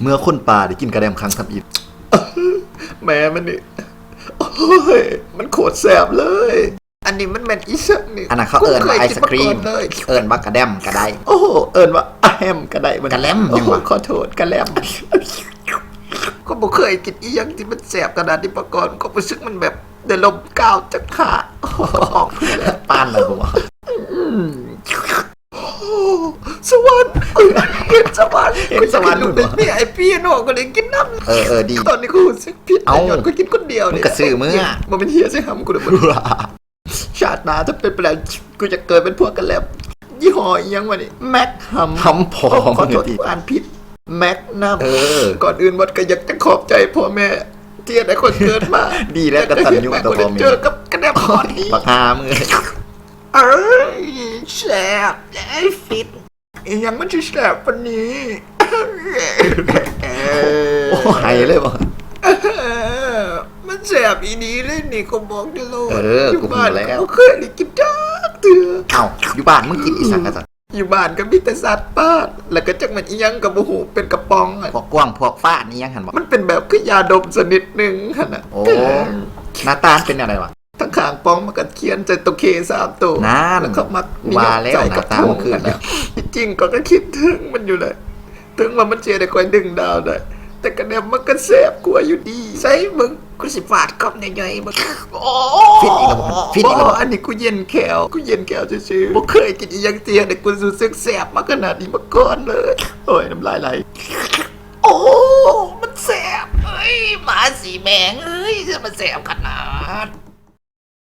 ເມື່ອຄົນປ່າໄດ້ກິນກະແດມຄັ້ງທຳອິດ ແມ່ມັນນີ້ ໂອ້ຍ ມັນໂຄດແຊບເລີຍ. ອັນນີ້ມັນແມ່ນອີ່ຫຍັງນີ້? ອັນນັ້ນເຂົາເອີ້ນວ່າໄອສະຄຣີມ ເອີ້ນວ່າກະແດມກໍໄດ້. ໂອ້ໂຫ ເອີ້ນວ່າອາແຮມກໍໄດ້. ກະແລມຫຍັງວະ? ໂອ້ ຂໍໂທດ ກະແລມ. ກໍບໍ່ເຄີຍກິນອີ່ຫຍັງທີ່ມັນແຊບຂະໜາດນີ້ມາກ່ອນ. ຄວາມຮູ້ສຶກມັນແບບໄດ້ລົມກ້າວຈັກຂາ ອອກເພື່ອ ປານລະບໍ່? ໂອ້ ສະຫວັນ ເຫັນສະຫວັນ ເຫັນສະຫວັນ VIP ເນາະ ກໍໄດ້ກິນນຳ. ເອີໆ ດີ. ຕອນນີ້ກູຮູ້ສຶກຜິດ ເອົ້າ ຍ້ອນກູກິນຄົນດຽວ. ມຶງກໍຊື້ເມືອ. ບໍ່ແມ່ນເຫຍໃສ່ຫຳກູເດີ້. ຊາດໜ້າຖ້າເປັນໄປໄດ້ ກູຢາກເກີດເປັນພວກກະແລັມ. ຍີ່ຫໍ້ອີ່ຫຍັງວະນີ້? ແມັກຮຳ ຮຳພໍ່ ຂໍໂທດ ກູອ່ານຜິດ. ແມັກນຳ. ເອີ ກ່ອນອື່ນໝົດກໍຢາກຈະຂອບໃຈພໍ່ແມ່ ທີ່ເຮັດໃຫ້ຂ້ອຍເກີດມາ. ດີແລ້ວ ກະຕັນຍູຕໍ່ພໍ່ແມ່. ເຈີກັບກະແດມຕອນນີ້ ບັກຫ່າມຶງເອີຍ. ເອີຍ ແຊບເດ້ ຟິດ. ອີ່ຫຍັງມັນຊິແຊບປານນີ້? ໂອ້ ໄຫ້ເລີຍບໍ່? ມັນແຊບອີ່ຫຼີເດ້ນີ້ ຂໍບອກເດີໂລດ. ເອີ ກູຮູ້ແລ້ວ ຢູ່ບ້ານກໍບໍ່ເຄີຍໄດ້ກິນຈັກເທື່ອ. ເອົ້າ ຢູ່ບ້ານມຶງກິນອີ່ຫຍັງກະຊັ້ນ? ຢູ່ບ້ານກໍມີແຕ່ສັດປ່າ ແລ້ວກໍຈັກແມ່ນອີ່ຫຍັງກໍບໍ່ຮູ້ ເປັນກະປ໋ອງ ອະ ພວກກວາງພວກຟານອີ່ຫຍັງຫັ້ນບໍ່? ມັນເປັນແບບຄືຢາດົມຊະນິດໜຶ່ງຫັ້ນນະ. ໂອ້ ໜ້າຕາມັນເປັນແນວໃດວະ? ທາງຂ້າງປ່ອງມັນກໍຂຽນໃສ່ໂຕເຄສາມໂຕ. ນັ້ນ ແລ້ວເຂົາມັກນິຍົມໃສ່ກະທົງຫັ້ນນະ. ທີ່ຈິງຂ້ອຍກໍຄິດເຖິງມັນຢູ່ເລີຍ ເຖິງວ່າມັນຊິເຮັດໃຫ້ຂ້ອຍດຶງດາວໄດ້ ແຕ່ກະແດມມັນກໍແຊບກວ່າຢູ່ດີ. ໃສ່ເບິ່ງ ກູຊິຟາດຄຳໃຫຍ່ໆເບິ່ງ. ໂອ້ ຟິດອີກແລ້ວບໍ່? ຟິດອີກແລ້ວບໍ່? ບໍ່ ອັນນີ້ກູເຢັນແຂ້ວ ກູເຢັນແຂ້ວຊື່ໆ. ບໍ່ເຄີຍກິນອີ່ຫຍັງທີ່ເຮັດໃຫ້ກູຮູ້ສຶກແຊບມາຂະໜາດນີ້ມາກ່ອນເລີຍ. ໂອ້ຍ ນ້ຳລາຍໄຫຼ. ໂອ້ ມັນແຊບເອີຍ ມາຊິແມ່ເອີຍ ຄືມັນແຊບຂະໜາດ.